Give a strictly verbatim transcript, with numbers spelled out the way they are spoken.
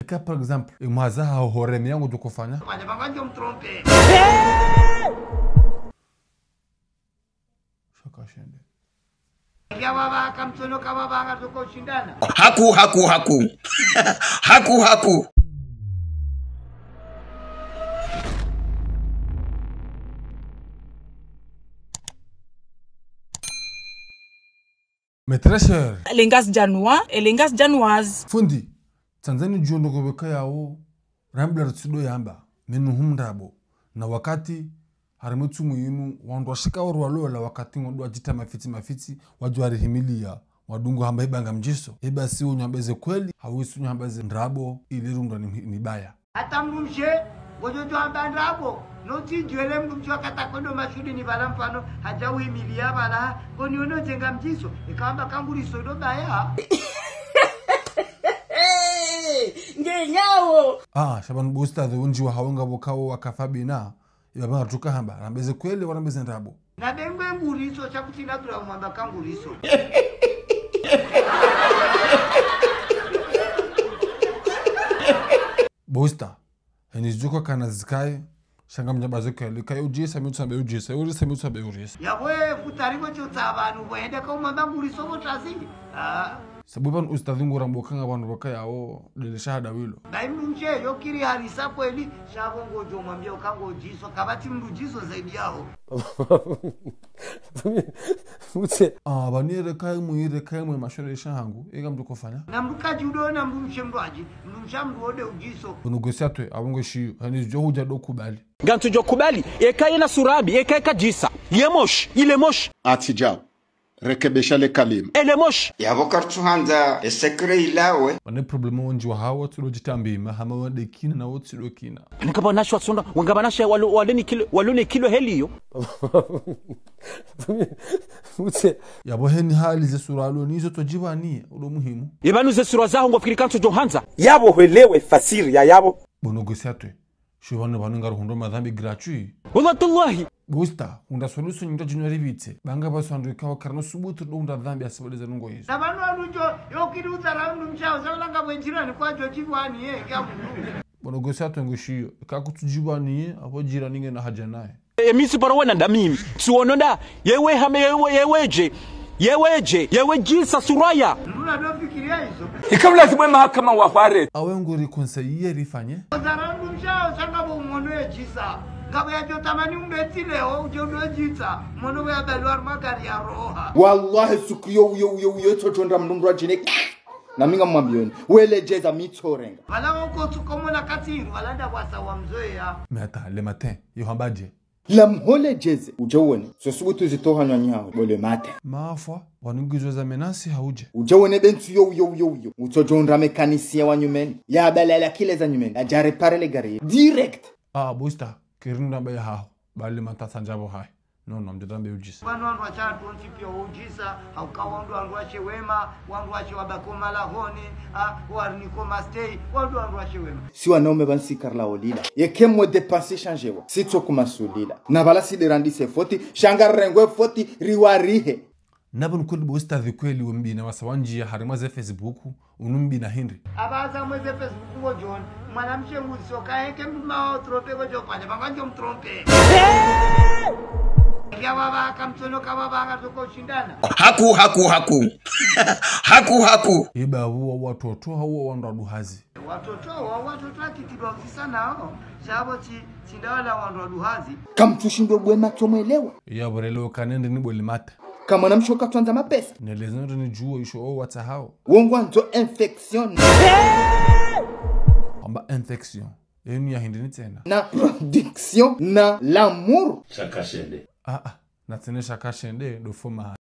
Eka, par exemple, e mwaza haho horeme yangu djoko fanya. Pvale pvanga ndjo mtrompe. Shaka shende. Ya baba, kamtsono ka baba, nga djoko shindana. Haku, haku, haku. Haku, haku. Mes très chers. Elengas Janwa, Elengas Janwas. Fundi, tsandzani djuo ndoko beka yawo, rambla rutsido yamba, menu humrabo. Na wakati, harimwe tsumu yinu, wandru washika waru walola wakati ngondro wadjita mafitsi mafitsi, wadjo warihimilia, wadungu hamba iba ngamdjiso. Iba si unyambeze kweli, hawisi unyambeze ndrabo, ile rundwa ni, ni baya. Hata mdrumshe, ngodjo djo hamba ndrabo, no tsidjuele mdrumshe wakati akondo mashudini bala mfano, hadja uhimilia bala, koni ono dje ngamdjiso, ikamba kanguriso ndo baya. Nge nyawo. Ah, sha pvanu bo ustadhi wendji wa hawo ngapvo kawo wakafa bina, iba pvanga tuka hamba, rambeze kweli, warambeze ndrabo. Na bengwe nguriso, sha kutsi nadra umwamba kanguriso. Bo ustadh, heni zidjuka kana zikaye, sha ngamdjamba zikaye, likaye udjisa, mi utsambe udjisa, udjisa, mi utsambe udjisa. Yabwe, futari bo tso tsa pvanu, bo hende ka umwamba nguriso bo tazini. Ah. Sabu pvanu ustadhi ngurambo kanga pvanu baka yawo, dele shahada wilo. Bayi mdrumshe, yo kiri harisa kweli, sha bo ngodjo mwambia uka ngodjiso, kapvatsi mdru djiso zaidi yaho. Mutse. Ah, pvanu ire kayi mwe, ire kayi mwe mashore sha hangu, eka mdru kofanya. Na mdru kadji udo, na mdrumshe mdru adji, mdrumshe mdru ode udjiso. Uno gosi atwe, apvo ngo shiyo, hani djo hudja do kubali. Ngantsudjo kubali, eka yena sura mbi, eka eka djisa. Ye moshi, ile moshi. Atsi djao. Rekebesha le kalima. Ele moshi. Yapvo kartsuhandza e secret ilawe. Wane problème wendji wa hawo tsulo djitambi, mahama wande kina na wo tsulo kina. Nikapvo nashi watsonda, wangapvo nashi walo, wale ni kilo, walo ni kilo heliyo. Mutse. Yapvo heni hali ze sura alo nizo todjipvani, ulo muhimu. Ipvanu ze sura zaho ngofikiri kantsudjo handza. Yapvo hwelewe fasiri ya yapvo. Bo no gosi atwe. Sho pvanu pvanu ngaruhundro madhambi gratuit. Wallah tallahi. Bo ustadh, hundra solution nyindji djinyo ripvitse. Banga pvaswandru ikawo karino subutu do hundra dhambi asabaliza nungo hizo. Na pvanu wanu djo, yo kiri udzara mdrumshe, udzara langa mwe jirani kwadjo djipvani ye, kia mdru. Bo no gosi atwe ngo shiyo, ka kutsudjipvani ye, apvo jirani ngena hadja naye. E, mi tsi paro wena nda mimi. Tsi wono nda. Yewe hame, yewe, yewe dje. Yewe dje. Yewe djisa suraya. Nduna ndo fikiria izo. Ika mlazimu mahakama wa hware. Awe nguri conseiller rifanye. Ozara mdrumshe, sha ngapvo umono ye djisa. Ngapvo yadjo tamani umbetsi leo, udjo ndo djisa. Mono we abali wa magari ya roha. Wallahi, suku yo, yo, yo, yo, tso tondra mdrumshe wa djine. Na mi ngamwambioni. Wele djeza mi tsorenga. Pvala woko tsukomona katiru, pvala nda kwasa wa mzoea. Mais attends, le matin, yo hamba dje. La mhole djeze, udje uone. Zo subutu zitoha nyanyawe, bo le matin. Mafwa, wanungizo za menasi haudje. Udje uone bentsu yo, yo, yo, yo. Utsodjo undra mécanicien wa nyumeni. Ya balala kile za nyumeni. Adja réparer le gari. Direct. Ah, bo ustadh, kiri namba ya haho. Bali matasa ndjapvo hayi. Non, non, mdjadambe udjisa. Pvanu wandru washe hatru wontsi pia udjisa, hauka wandru wandru washe wema, wandru washe wabaki malahoni, ah, wariniko mastei, wandru wandru washe wema. Si wanaume pvanu si karla olila. Yeke mwe dépense changewa. Si tso kumasulila. Na pvala si derandi se foti, sha ngarengwe foti, riwarihe. Na pvanu kweli bo ustadhi kweli we mbina wasa wandjia harimwa ze Facebook, unu mbina hindri. Apvaza mwe ze Facebook bo John, mwanamshe nguso ka yeke mdru ma o trompe bo John, pvale pvanga ndjo mtrompe. Ya baba, kamtsono ka baba, nga toko shindana. Haku, haku, haku. Haku, haku. Iba huwa watoto, huwa wandru wa duhazi. Watoto, wa watoto akitidwa uzisa nao. Sha bo tsi, tsi nda wala wandru wa duhazi. Kamtsushindo bwe matso mwelewa. Ya bo relewa kanende ni bo le matin. Kamwana mshe katwandza mapesa. Neleze ndo nidjuo isho o watsahao. Wo ngwandzo infection. Amba infection. Enu ya hindri ni tsena. Na production na l'amour. Shaka shende. Ah, ah. Na tsena shaka shende, do foma.